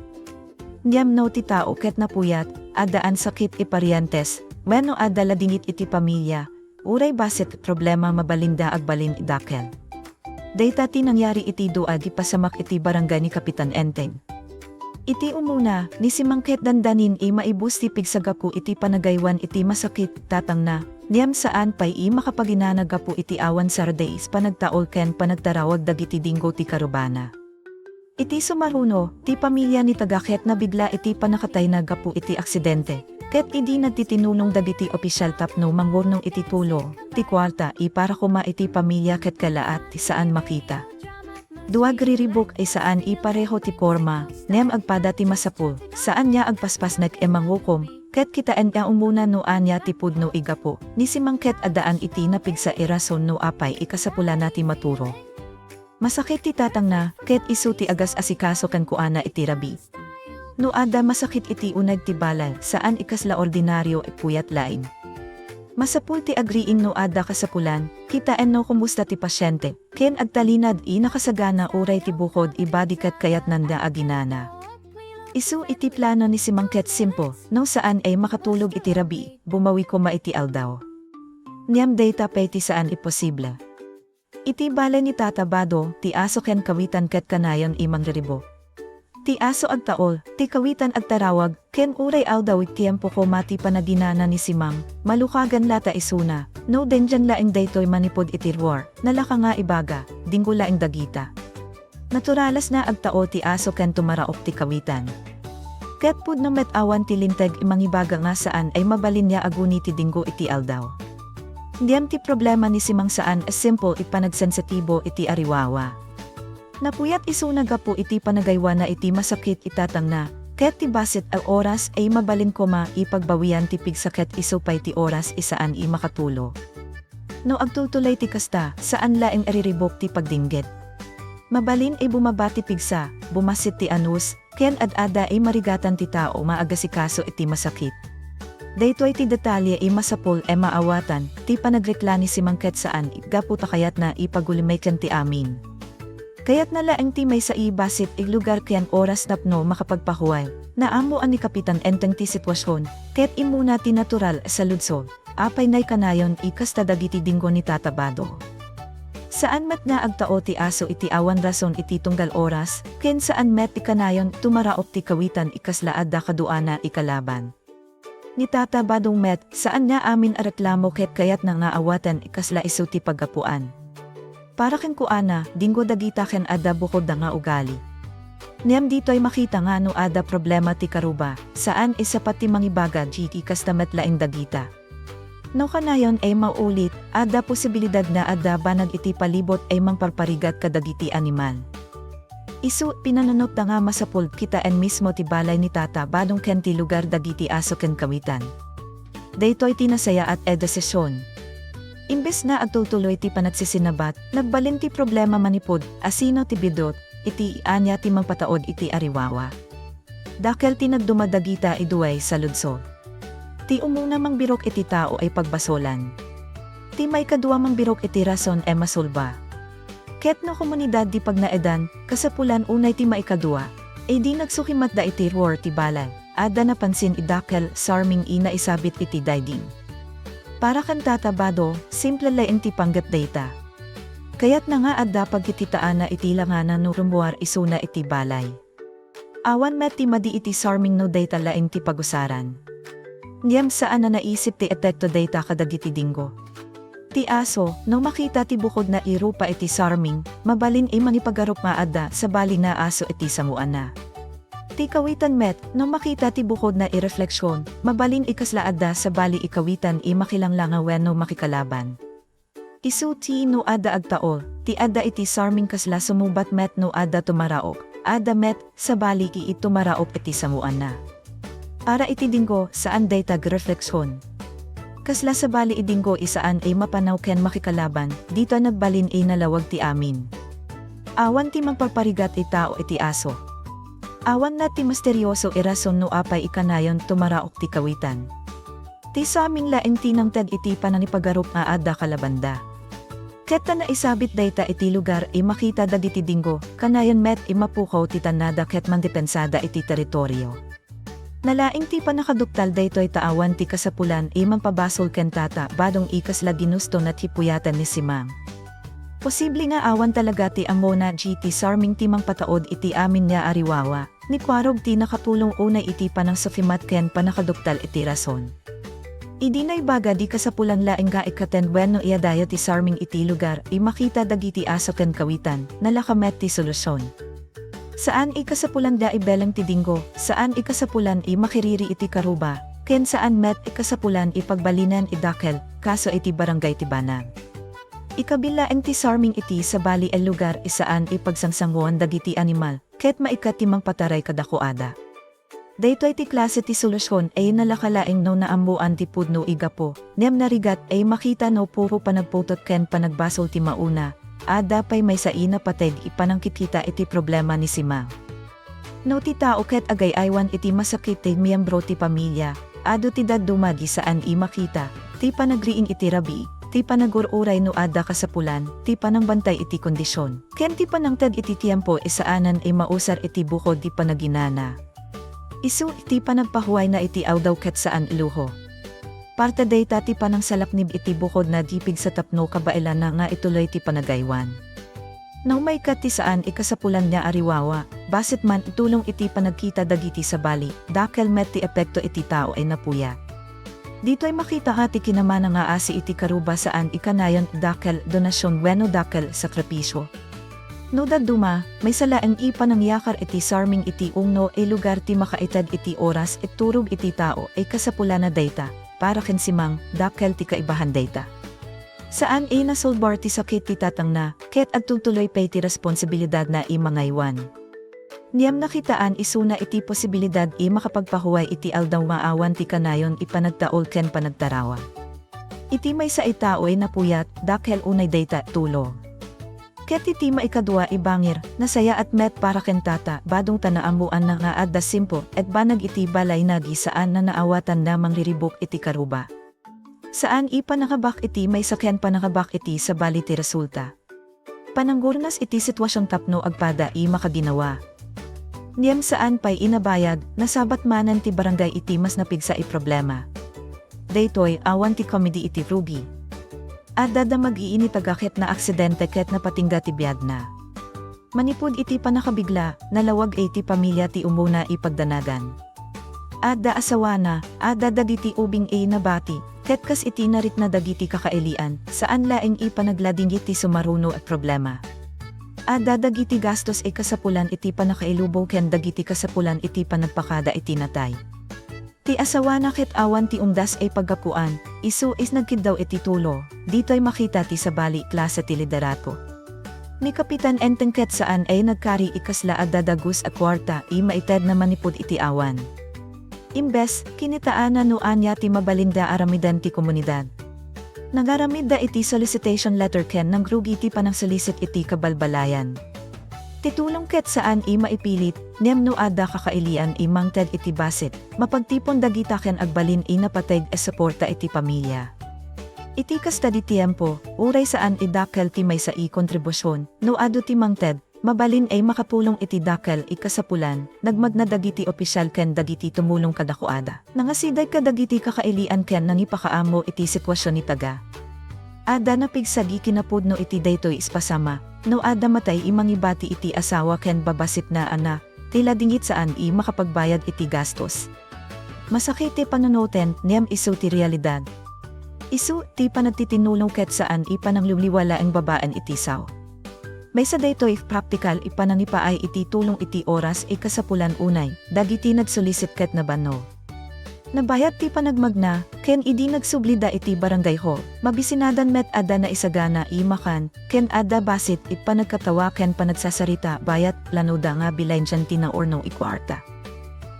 Ngem no ti tao ket napuyat, addaan sakit a parientes, wenno adda ladingit iti pamilia, uray bassit a problema mabalinda agbalin dakkel. Dayta ti nangyari iti dua a pasamak iti barangay ni Kapitan Enteng. Iti umuna, ni Simang ket dandanin a maibus ti pigsa gapu iti panagaywan iti masakit ti tatangna, ngem saan pay a makapaginana gapu iti awan sardes, panagtaul ken panagtarawag dagiti dinggo ti karubana. Iti sumaruno, ti pamilia ni Taga ket nabigla iti pannakatayna gapu iti aksidente, ket idi nagtitinulong dagiti opisial tapno mangurnong iti tulong, ti kuarta, a para koma iti pamilia ket kalaat ti saan makita. Dua agriribuk a saan a pareho ti porma, ngem agpada ti masapul, saan nga agpaspasnek a mangukom, ket kitaen nga umuna no ania ti pudno a gapu, ni Simang ket addaan iti napigsa a rason no apay a kasapulana ti maturo. Masakit ti tatangna, ket isu ti agas-asikaso kenkuana iti rabii. No adda masakit iti uneg ti balay, saan a kasla ordinario a puyat laeng. Masapul ti agriing no adda kasapulan, kitaen no kumusta ti pasiente, ken agtalinaed a nakasagana uray ti bukod a badi ket kayatna nga aginana. Isu iti plano ni Simang ket simple, no saan a makatulog iti rabii, bumawi koma iti aldaw. Ngem dayta pay ti saan a posible. Iti balay ni Tata Bado, ti aso ken kawitan ket kanayon a mangriribuk. Ti aso agtaul, ti kawitan agtarawag, ken uray aldaw a tiempo koma ti panaginana ni Simang, malukagan la ta isuna, no dandan laeng daytoy manipud iti ruar, nalaka nga ibaga, dinggo laeng dagita. Naturalas nga agtaul ti aso ken tumaraok ti kawitan. Ket pudno met awan ti linteg a mangibaga nga saan a mabalin nga aguni ti dinggo iti aldaw. Ngem ti problema ni Simang saan a simple a panagsensitibo iti ariwawa. Napuyat isuna gapu iti panagaywana iti masakit ti tatangna, ket ti bassit a oras a mabalin koma a pagbawian ti pigsa ket isu pay ti oras a saan a makatulog. No agtultulay ti kasta, saan laeng a riribuk ti pagdinggit. Mabalin a bumaba ti pigsa, bumassit ti anus, ken ad-adda a marigatan ti tao nga agasikaso iti masakit. Daytoy ti detalye a masapul a maawatan, ti panagrekla ni Simang ket saan a gapu ta kayatna a pagulmeken ti amin. Kayatna laeng ti maysa a bassit a lugar ken oras tapno makapagpahuway. Naammo ni Kapitan Enteng ti sitwasion, ket immuna ti natural a saludsod, apay nga kanayon a kasta dagiti dinggo ni Tata Bado. Saan met nga agtaul ti aso iti awan rason iti tunggal oras, ken saan met a kanayon tumaraok ti kawitan a kasla adda kaduana a kalaban. Ni Tata Bado met, saan nga amin a reklamo ket kayatna nga awaten a kasla isu ti paggapuan. Para kenkuana, dinggo dagita ken adda bukodda nga ugali. Ngem ditoy makita nga no adda problema ti karuba, saan a sapat ti mangibaga iti kasta met laeng dagita. No kanayon a maulit, adda posibilidad nga adda banag iti palibot a mangparparigat kadagiti animal. Isu, pinanunotda nga masapul kitaen mismo ti balay ni Tata Bado ken ti lugar dagiti aso ken kawitan. Daytoy ti nasayaat a desisyon. Imbes nga agtultuloy ti panagsisinabat, nagbalin ti problema manipud, asino ti bidot, iti ania ti mangpataud iti ariwawa. Dakkel ti nagduma dagita iduay saludsod. Ti umuna mangbirok iti tao a pagbasolan. Ti maikadua mangbirok iti rason a masulba. Ket no komunidad ti pagnaedan, kasapulan unay ti maikadua, idi nagsukimatda iti ruar ti balay, adda napansin a dakkel a sarming a naisabit iti daydi. Para ken Tata Bado, simple laeng ti panggep dayta. Kayatna nga adda pagkikitaana iti langana no rummuar isuna iti balay. Awan met ti madi iti sarming no dayta laeng ti pagusaran. Ngem saan a naisip ti epekto dayta kadagiti dinggo. Ti aso, no makita ti bukodna a rupa iti sarming, mabalin a mangipagarup nga adda sabali nga aso iti sangoanna. Ti kawitan met, no makita ti bukodna a refleksion, mabalin a kasla adda sabali a kawitan a makilanglanga wenno makikalaban. Isu ti no adda agtaul, ti adda iti sarming kasla sumubat met no adda tumaraok, adda met, sabali a tumaraok iti sangoanna. Para iti dinggo, saan dayta a refleksion. Kasla sabali a dinggo a saan a mapanaw ken makikalaban, dita nagbalin a nalawag ti amin. Awan ti mangparparigat a tao iti aso. Awan met ti misterioso a rason no apay a kanayon tumaraok ti kawitan. Ti sarming laeng ti nangted iti panangipagarup nga adda kalabanda. Ket ta naisabit dayta iti lugar a makita dagiti dinggo, kanayon met a mapukaw ti tannada ket mandepensada iti teritorio. Nalaing ti pannakaduktal daytoy ta awan ti kasapulan a mangpabasol ken Tata Bado a kasla ginusto na ti puyaten ni Simang. Posible nga awan talaga ti ammona iti sarming ti mangpataud iti amin nga ariwawa, Ni Kwarog ti nakatulong unay iti panangsukimat ken panakaduktal iti rason. Idi naibaga, di kasapulan laeng nga ikkaten wenno iadaya ti sarming iti lugar, i makita dagiti aso ken kawitan, nalaka met ti solusyon. Saan i kasapulan da ibeleng ti dinggo, saan i kasapulan i makiriri iti karuba, ken saan met i kasapulan i pagbalinen i dakkel, kaso iti barangay ti banag. Ikabil laeng ti sarming iti sabali a lugar, i saan i pagsangsangoan dagiti animal, ket maikat ti mangpataray kadakuada. Daytoy ti klase ti solusyon a nalaka laeng no naammoan ti pudno a gapu, ngem narigat a makita no puro panagputot ken panagbasol ti mauna, adda pay maysa a napateg a panangkitkita iti problema ni Simang. No ti tao ket agay-aywan iti masakit ti miyembro ti pamilia, adu ti dadduma a saan a makita, ti panagriing iti rabii, ti panagur-uray no adda kasapulan, ti panangbantay iti kondisyon, ken ti panangted iti tiempo a saanen a mausar iti bukod ti panaginana. Isu iti panagpahuwayna iti awdaw ket saan a luho. Parte dayta ti panangsalaknib iti bukodna a pigsa tapno kabaelanna nga ituloy ti panagaywan. No maikat ti saan a kasapulan nga ariwawa, bassit man tulong iti panagkita dagiti sabali, dakkel met ti epekto iti tao a napuyat. Ditoy makita a ti kinamana nga asi iti karuba saan a kanayon dakkel donasyon wenno dakkel sakripisyo. No dadduma, maysa laeng a panangyakar iti sarming iti umno a lugar ti makaited iti oras a turog iti tao a kasapulanna dayta, para ken Simang, dakkel ti kaibahan dayta. Saan a nasolbar ti sakit ti tatangna, ket agtultuloy pay ti responsibilidadna a mangaywan. Ngem nakitaan isuna iti posibilidad a makapagpahuway iti aldaw nga awan ti kanayon a panagtaul ken panagtarawa. Iti maysa a tao a napuyat, dakkel unay dayta, tulong. Ket iti maikadua a bangir, nasayaat met para ken tata, badong ta naammoanna nga adda simple a banag iti balayna a saan a naawatanna mangriribuk iti karuba. Saan a panangabak iti maysa ken panangabak iti sabali ti resulta. Pananggurnas iti sitwasion tapno agpada a makaginawa. Ngem saan pay a nabayag, nasabat manen ti barangay iti mas napigsa a problema. Daytoy, awan ti komedi iti rugi. Adda damag a nataga ket naaksidente ket napatingga ti biagna. Manipud iti pannakabigla, nalawag a ti pamilia ti umuna a pagdanagan. Adda asawana, adda dagiti ubing a nabati, ket kas iti narikna dagiti kakailian, saan laeng a panagladingit ti sumaruno a problema. Adda dagiti gastos a kasapulan iti pannakailubong ken dagiti kasapulan iti panagpakada iti natay. Ti asawana ket awan ti umdas a paggapuan, isu a nagkiddaw iti tulong, ditoy makita ti sabali a klase ti liderato. Ni Kapitan Enteng ket saan a nagkari a kasla a dadagus a kuarta a maitedna manipud iti awan. Imbes, kinitaanna no ania ti mabalinda a aramiden ti komunidad. Nagaramidda iti solicitation letter ken nangrugi ti panangsolicit iti kabalbalayan. Ti tulong ket saan a maipilit, ngem no adda kakailian a mangted iti bassit, mapagtipon dagita ken agbalin a napateg a suporta iti pamilia. Iti kasta a tiempo, uray saan a dakkel ti maysa a kontribusion, no adu ti mangted, mabalin a makatulong iti dakkel a kasapulan, nagmagna dagiti opisyal ken dagiti tumulong kadakuada. Nangasiday kadagiti kakailian ken nangipakaammo iti sitwasion ni taga. Adda napigsa a kinapudno iti daytoy a pasama, no adda matay a mangibati iti asawa ken babassit a anak, ti ladingit saan a makapagbayad iti gastos. Masakit ti panunoten, ngem isu ti realidad. Isu ti panagtitinulong ket saan a panangliwliwa laeng babaen iti sao. Maysa daytoy a praktikal a panangipaay iti tulong iti oras a kasapulan unay, dagiti nagsolicit ket nabannog. Nabayag ti panagmagna, ken idi nagsublida iti barangay hall, mabisinadan met adda naisagana a makan, ken adda bassit a panagkatawa ken panagsasarita, bayat planoda nga bilaengen ti naurnong a kuarta.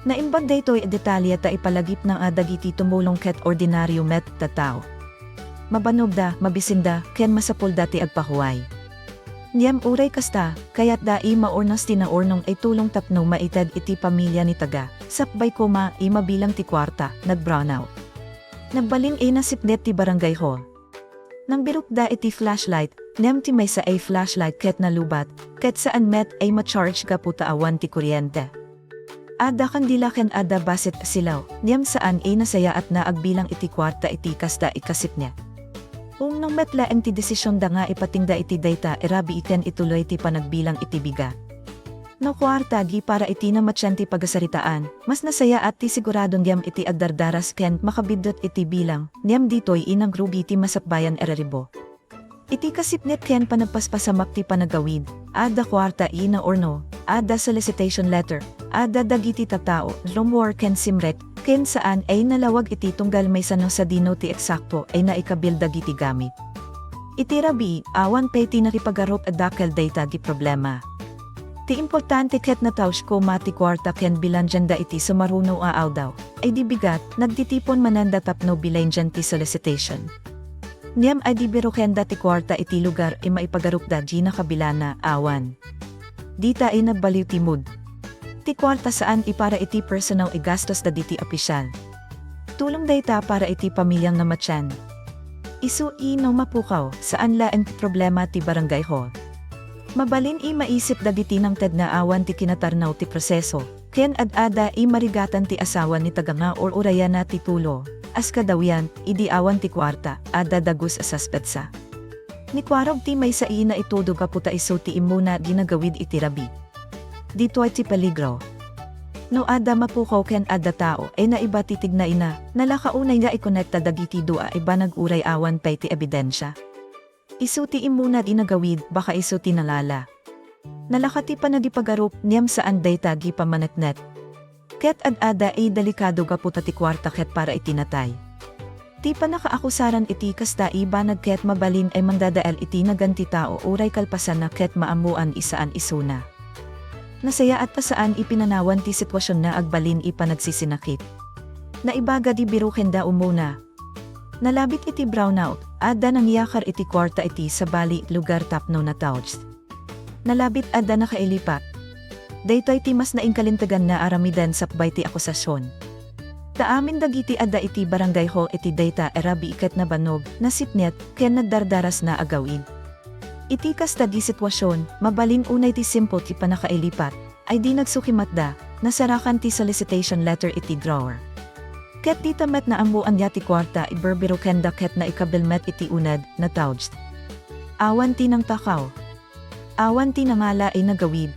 Naimbag daytoy a detalye ta ipalagipna a dagiti tumulong ket ordinario met a tao. Mabannogda, mabisinda, ken masapulda ti agpahuway. Ngem uray kasta, kayatda a maurnos ti naurnong a tulong tapno maited iti pamilia ni taga, sakbay koma a mabilang ti kuarta, nag-brownout. Nagbalin a nasipnget ti barangay hall. Nangbirokda iti flashlight, ngem ti maysa a flashlight ket nalubat, ket saan met a ma-charge gapu ta awan ti kuryente. Adda kandila ken adda bassit a silaw, ngem saan a nasayaat a agbilang iti kuarta iti kasta a kasipnget. Umno met laeng ti desisionda nga ipatingda iti dayta a rabii ken ituloy ti panagbilang iti bigat. no kuarta, di para iti namatyan ti pagasaritaan, mas nasayaat ti siguradon ngem iti agdardaras ken makabiddut iti bilang, ngem ditoy inagrugi ti masakbayan a riribo. Iti kasipnget ken panagpaspasamak ti panagawid, adda kuarta ina or no, adda solicitation letter, adda dagiti tattao, rumor ken simrek, ken saan a nalawag iti tunggal maysa no sadino ti eksakto a naikabil dagiti gamit. Iti rabii, awan pay ti nakipagarup a dakkel dayta ti problema. Ti importante ket natausko met ti kuarta ken bilandianda iti sumaruno a aldaw, ay di bigat, nagtitipon mananda tapno bilandian ti solicitation. Ngem ay di birukenda ti kuarta iti lugar a maipagarupda di nakabilana, awan. Dita a nagbaliw ti mood. Ti kuarta saan a para iti personal a gastos dagiti opisyal. Tulong dayta para iti pamilyang namatyan. Isu a no mapukaw, saan laeng ti problema ti barangay hall. Mabalin a maisip dagiti nangted nga awan ti kinatarnaw ti proseso, ken ad-ada a marigatan ti asawa ni taga nga ur-urayana ti tulo, a kadawian, idi awan ti kuarta, adda dagus a suspetsa. Ni kuarog ti maysa a naitudog a puta isu ti immuna a ginagawid iti rabii. Ditoy ti peligro. No adda mapukaw ken adda tao a naiba ti tignaina, nalaka unay nga ikonekta dagiti dua a banag uray awan pay ti ebidensia. Isu ti immuna a ginagawid, baka isu ti nangala. Nalaka ti panagipagarup ngem saan dayta a pamaneknek. Ket ad-ada a delikado gapu ta ti kuarta ket para iti natay. Ti pannakaakusaran iti kasta a banag ket mabalin a mangdadael iti nagan ti tao uray kalpasanna ket maammoan a saan isuna. Nasayaat ta saan a pinanawan ti sitwasionna agbalin a panagsisinakit. Naibaga ti birukenda umuna. Nalabit iti brownout, adda nangyakar iti kuarta iti sabali a lugar tapno natauds. Nalabit adda nakailipat. Daytoy ti mas nainkalintegan nga aramiden sakbay ti akusasion. Ta amin dagiti adda iti barangay hall iti dayta a rabii ket nabannog, nasipnget, ken nagdardarasna a gawid. Iti kasta a sitwasion, mabalin unay ti simple ti pannakailipat, ay di nagsukimatda, nasarakan ti solicitation letter iti drawer. Ket dita met naammoan nga ti kuarta a birbirukenda ket naikabil met iti uneg, natauds. Awan ti nangtakaw. Awan ti nangala a nagawid.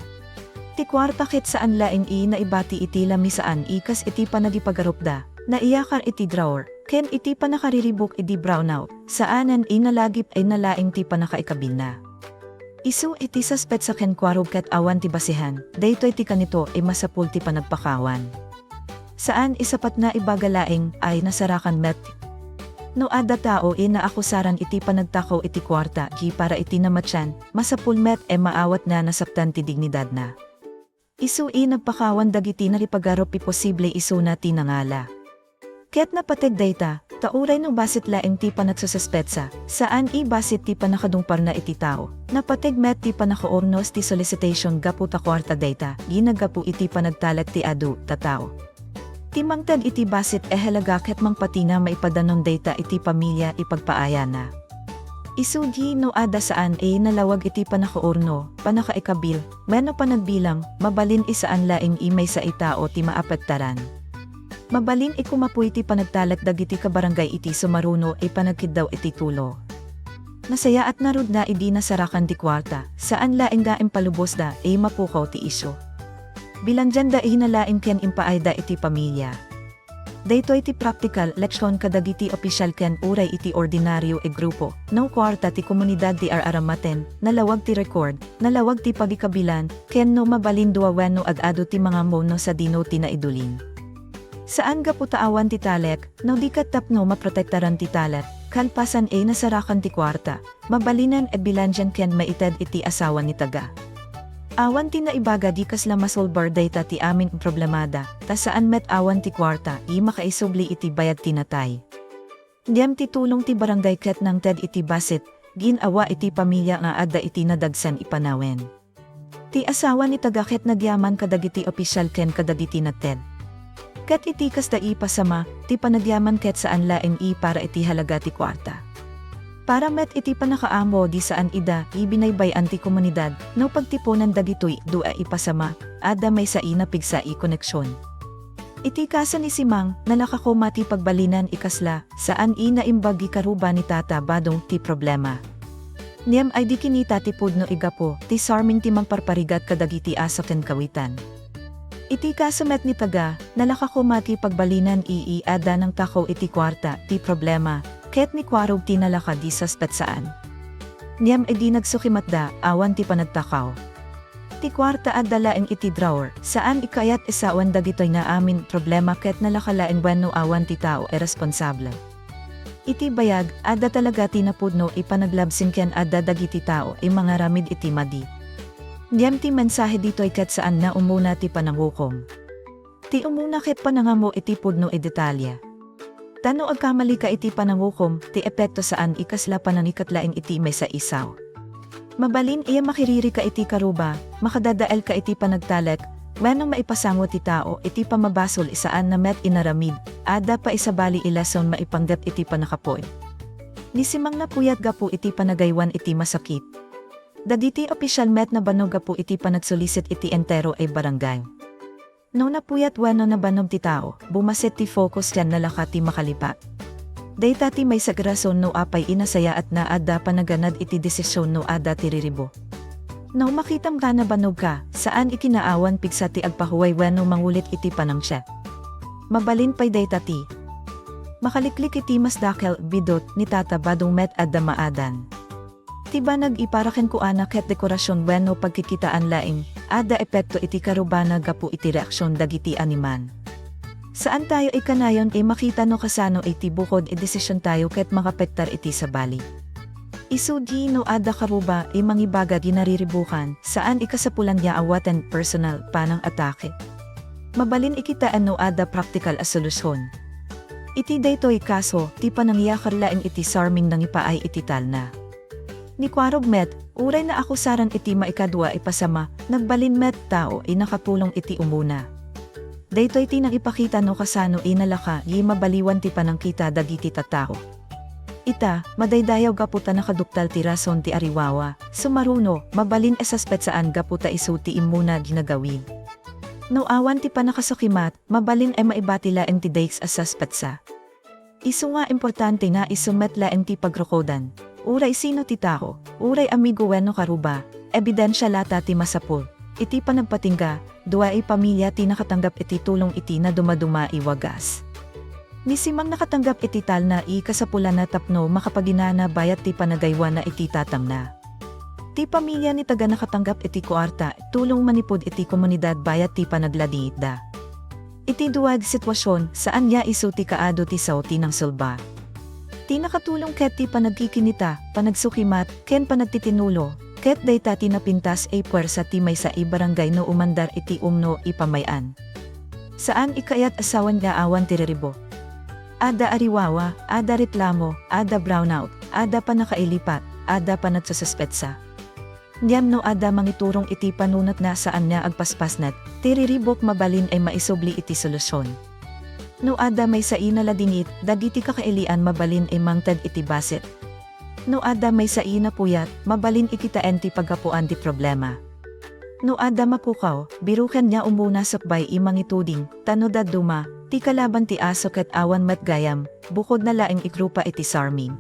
Ti kuarta ket saan laeng a naibati iti lamisaan a kas iti panagipagarupda, naiyakar iti drawer, ken iti pannakariribuk idi brownout, saanen a nalagip a nalaing ti pannakaikabilna. Isu iti suspetsa ken kuarog ket awan ti basihan, daytoy ti kanito a masapul ti panagpakawan. Saan a sapat nga ibaga laeng a nasarakan met. No adda tao a naakusaran iti panagtakaw iti kuarta a para iti namatyan, masapul met a maawat nga nasaptan ti dignidadna. Isu a nagpakawan dagiti nangipagarup a posible isuna ti nangala. Ket napateg dayta, ta uray no bassit laeng ti panagsususpetsa, saan a bassit ti pannakadungparna iti tao. Napateg met ti pannakaurnos ti solicitation gapu ta kuarta dayta, ginagapu iti panagtalek ti adu, tattao. Ti mangted iti bassit a halaga ket mangpati nga maipadanum dayta iti pamilia a pagpaayana. Isu a no adda saan a nalawag iti pannakaurno, pannakaikabil, wenno panagbilang, mabalin a saan laeng a maysa a tao ti maapektaran. Mabalin a kumapuy ti panagtalek dagiti kabarangay iti sumaruno a panagkiddaw iti tulo. Nasayaat ngarud nga idi nasarakan ti kuarta, saan laeng nga impalubosda a mapukaw ti isyu. Bilandianda a nalaing ken impaayda iti pamilia. Daytoy ti praktikal a leksion kadagiti opisyal ken uray iti ordinario a grupo. No kuarta ti komunidad ti ar-aramaten, nalawag ti record, nalawag ti pagikabilan, ken no mabalin dua wenno ad-adu ti mangammo no sadino ti naidulin. Saan gapu ta awan ti talek, no di ket tapno maprotektaran ti talek, kalpasan a nasarakan ti kuarta, mabalinen a bilandian ken maited iti asawa ni taga. Awan ti naibaga di kasla masolbar dayta ti amin a problemada, ta saan met awan ti kuarta a makaisubli iti bayad ti natay. Ngem ti tulong ti barangay ket nangted iti bassit, gin-awa iti pamilia nga adda iti nadagsen a panawen. Ti asawa ni taga ket nagyaman kadagiti opisyal ken kadagiti nangted. Ket iti kasta a pasama, ti panagyaman ket saan laeng a para iti halaga ti kuarta. Para met iti pannakaammo di saan ida a binaybay-an ti komunidad, no pagtiponan dagitoy dua a pasama, adda maysa a napigsa a koneksion. Iti kaso ni Simang, nalaka koma ti pagbalinan a kasla, saan a naimbag a karuba ni Tata Badong ti problema. Ngem ay di kinita ti pudno, igapu ti sarming ti mangparparigat kadagiti aso ken kawitan. Iti kaso met ni Taga, nalaka koma ti pagbalinan, ii, adda nangtakaw iti kuarta ti problema, ket ni Kuarog ti nalaka di suspetsaan. Ngem idi nagsukimatda, awan ti panagtakaw. Ti kuarta adda laeng iti drawer, saan ikayat isawen dagitoy nga amin problema ket nalaka laeng wenno awan ti tao a responsable. Iti bayag, adda talaga ti napudno a panaglabsing ken adda dagiti tao a mangaramid iti madi. Ngem ti mensahe ditoy ket saan nga umuna ti panangukom. Ti umuna ket panangammo iti pudno a detalye. Ta no agkamalika iti panangukom, ti epekto saan a kasla panangikat laeng iti maysa a sao. Mabalin a makiririka iti karuba, makadadaelka iti panagtalek, wenno maipasango ti tao iti pammabasol a saan nga met inaramid, adda pay sabali a leson maipanggep iti pannakapuy. Ni Simang napuyat gapu iti panagaywan iti masakit. Dagiti opisyal met nabannog gapu iti panagsulisit iti entero a barangay. No napuyat wenno nabannog ti tao, bumasit ti focus ken nalaka ti makalipat. Dayta ti maysa a rason no apay a nasayaat nga adda panaganad iti desisyon no adda ti riribo. No makitam nga nabannogka, saan a kinaawan pigsa ti agpahuway wenno mangulit iti panangsiak. Mabalin pay dayta ti makaliklik iti mas dakel, bidot, ni Tata Badong met adda maadan. Ti banag a para kenkuana ket dekorasion wenno pagkikitaan laeng, adda epekto iti karubana gapu iti reaksion dagiti animal. Saantayo a kanayon a makita no kasano iti bukod a desisiontayo ket makaapektar iti sabali. Isu di no adda karuba a mangibaga iti nariribukan, saan a kasapulan nga awaten personal panang-atake. Mabalin a kitaen no adda praktikal a solusion. Iti daytoy a kaso, ti panangyakar laeng iti sarming nangipaay iti talna. Ni Kuarog met, uray naakusaran iti maikadua a pasama, nagbalin met tao a nakatulong iti umuna. Daytoy ti nangipakita no kasano a nalaka a mabaliwan ti panangkita dagiti tattao. Ita, madaydayaw gapu ta nakaduktal ti rason ti ariwawa, sumaruno, mabalin a suspetsaan gapu ta isu ti immuna a ginagawid. No awan ti pannakasukimat, mabalin a maibati laeng ti dayta a suspetsa. Isu nga importante nga isu met laeng ti pagrukodan. Uray sino ti tao, uray amigo wenno karuba, ebidensia latta ti masapul. Iti panagpatingga, dua a pamilya ti nakatanggap iti tulong iti nadumaduma a wagas. Ni Simang nakatanggap iti talna a kasapulanna tapno makapaginana bayat ti panagaywana iti tatangna. Ti pamilya ni Taga nakatanggap iti kuarta, tulong manipud iti komunidad bayat ti panagladingitda. Iti dua a sitwasion, saan nga isu ti kaadu ti sao ti nangsolba. Ti nakatulong ket ti panagkikinita, panagsukimat, ken panagtitinulo, ket dayta ti napintas a puwersa ti maysa a barangay no umandar iti umno a pamay-an. Saan a kayat a sawen nga awan ti riribo. Adda ariwawa, adda reklamo, adda brownout, adda pannakailipat, adda pannakasuspetsa. Ngem no adda mangiturong iti panunot nga saan nga agpaspasnek, ti riribuk mabalin a maisubli iti solusion. No adda maysa a naladingit, dagiti kakailian mabalin a mangted iti bassit. No adda maysa a napuyat, mabalin a kitaen ti paggapuan ti problema. No adda mapukaw, biruken nga umuna sakbay a mangituding, ta no dadduma, ti kalaban ti aso ket awan met gayam, bukodna laeng a grupa iti sarming.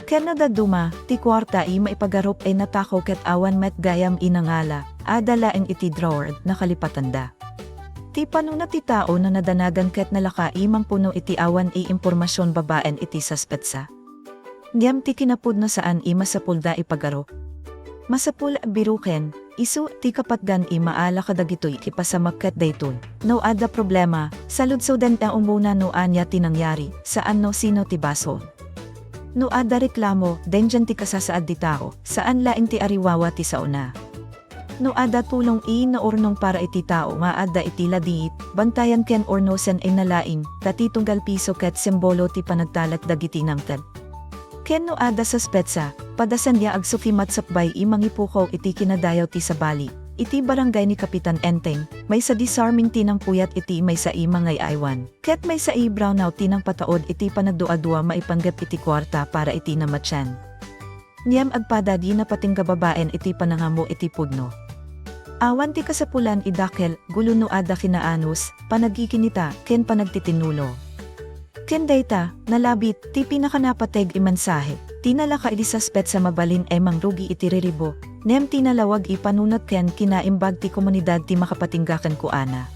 Ken no dadduma, ti kuarta a maipagarup a natakaw ket awan met gayam a nangala, adda laeng iti drawer, nakalipatanda. Ti panunot ti tao no nadanagan ket nalaka a mangpuno iti awan a impormasion babaen iti suspetsa. Ngem ti kinapudno saan a masapulda a pagarup. Masapul a biruken, isu ti kapatgan a maala kadagitoy a pasamak ket daytoy. No adda problema, saludsoden a umuna no ania ti nangyari, saan no sino ti basol. No adda reklamo, denggen ti kasasaad ti tao, saan laeng ti ariwawa ti saona. No adda tulong a naurnong para iti tao nga adda iti ladingit, bantayan ken urnosen a nalaing, ta ti tunggal piso ket simbolo ti panagtalek dagiti nangted. Ken no adda suspetsa, padasen nga agsukimat sakbay a mangipukaw iti kinadayaw ti sabali. Iti barangay ni Kapitan Enteng, maysa a disarming ti nangpuyat iti maysa a mangay-aywan, ket maysa a brownout ti nangpataud iti panagduadua maipanggep iti kuarta para iti namatian. Ngem agpada a napatingga babaen iti panangammo iti pudno. Awan ti kasapulan a dakkel, gulo no adda kinaanus, panagkikinita, ken panagtitinulo. Ken dayta, nalabit, ti pinakanapateg a mensahe, ti nalaka idi suspetsa mabalin a mangrugi iti riribo, ngem ti nalawag a panunot ken kinaimbag ti komunidad ti makapatingga kenkuana.